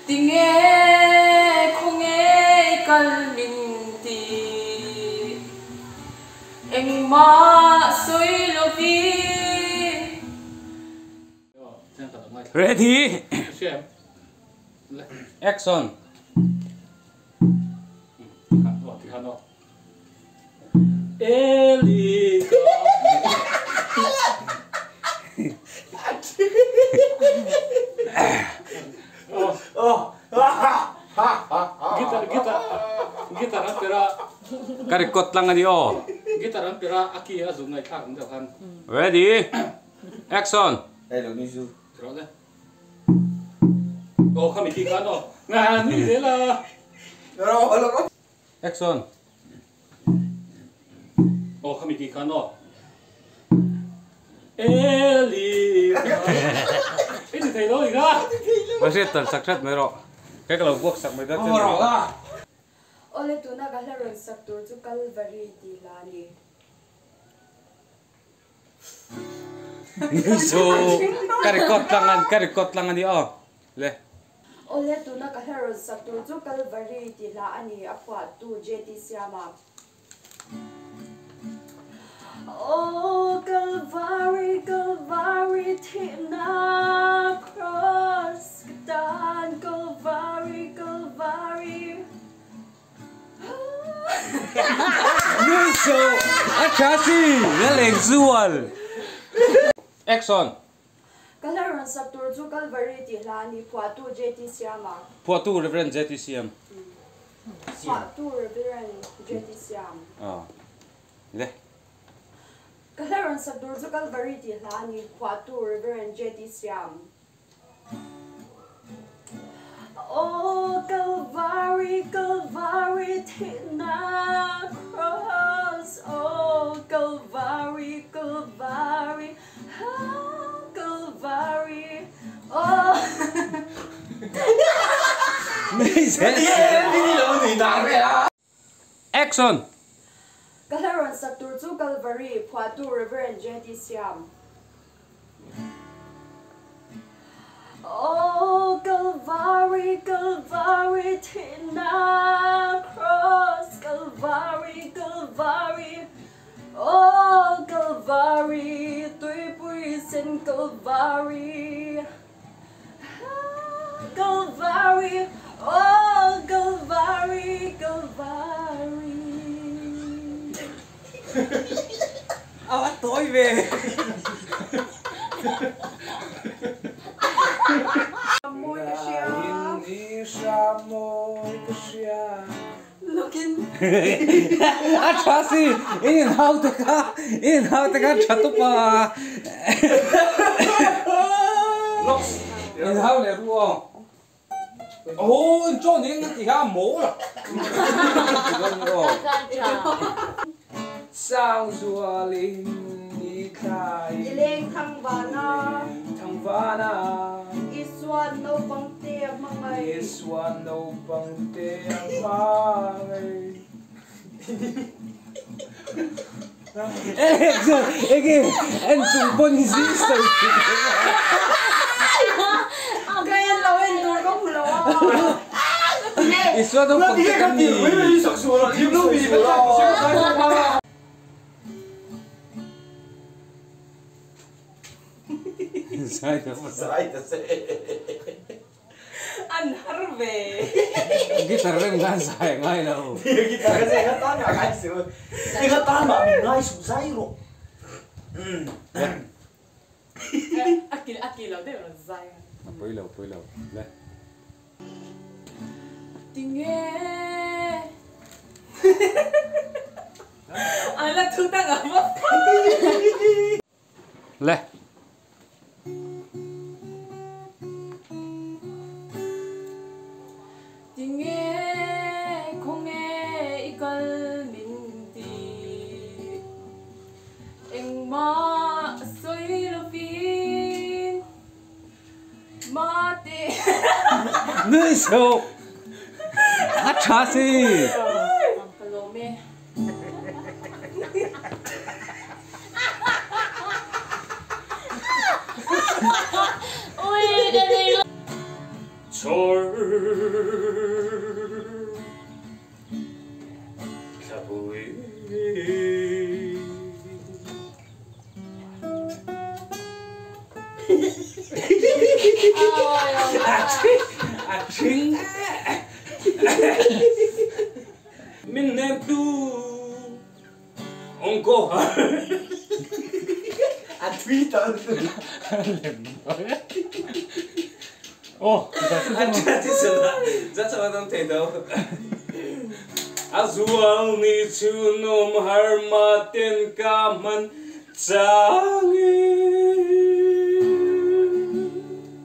Tinge khawnge i kal min tih? Engmah sawi lovin. Ready? Action! Ka record tlang a ni aw. Ready? Action! Action! Aw khami ti khan aw. Eli I ti thei lo ni kha. Va hriat tan sak hret mai rawh. Kei ka lo vuak sak mai dawn che ni. Awle tuna ka hla rawn sak tur chu Kalvari tih hla a ni. Ni chu ka record tlang an ka record tlang a ni aw le. Awle tuna ka hla rawn sak tur chu Kalvari tih hla a ni a phuahtu JT Siama. Aw Kalvari Kalvari thihna Kraws ka tan Kalvari Kalvari. Nui so a tha si na leng zual. Action. Ka hla rawn sak tur chu Kalvari tih hla a ni, phuahtu JT Siama. Phuahtu Rev. JT Siam. Phuahtu Rev. JT Siam. Aw le. Ka hla rawn sak tur chu Kalvari tih hla a ni, phuahtu Rev. JT Siam. Aw Kalvari, Kalvari thihna Kraws, Aw Kalvari, Kalvari, ah Kalvari, aw. Action! Ka hla rawn sak tur chu Kalvari phuahtu Rev. JT Siam. Aw Kalvari, Kalvari thihna Kraws, Kalvari, Kalvari, Aw Kalvari, tuipui sen Kalvari. Kalvari, oh Kalvari, Kalvari. A va tawi ve. A tha si, in inhau te kha, in inhau te kha tha tawp a. Inhau leh ru aw. Aw, in chaw ning ti kha a mawl a. Sangzualin i thlai. I leng thangvana. Thangvana. Isuan naupang te a hmangaih. Isuan naupang te a hmangaih. Enge en chung pawn hi zing sawi thin. Ka en lo en tur ka hmu lo a. Isuan naupang te kan ni. An har ve. Guitar rem khan zai a ngai lo. Guitar ka zai kha tan mah ngai suh. Ti kha tan mah min ngai suh zai rawh. A kil a kil lo deuh rawn zai a. A pawi lo pawi lo le. Tinge. An la thu tak ang maw. Le. Tinge khawnge i kal min ti? Engmah sawi lovin mate. Nui suh. A tha si. Ka lawm e. Thlapui. A thing Min hnem tu Ong ko har. A thui tawh Oh, A tha ti sala za chama dam thei do. A zual ni chu nom har ma ten ka man changin.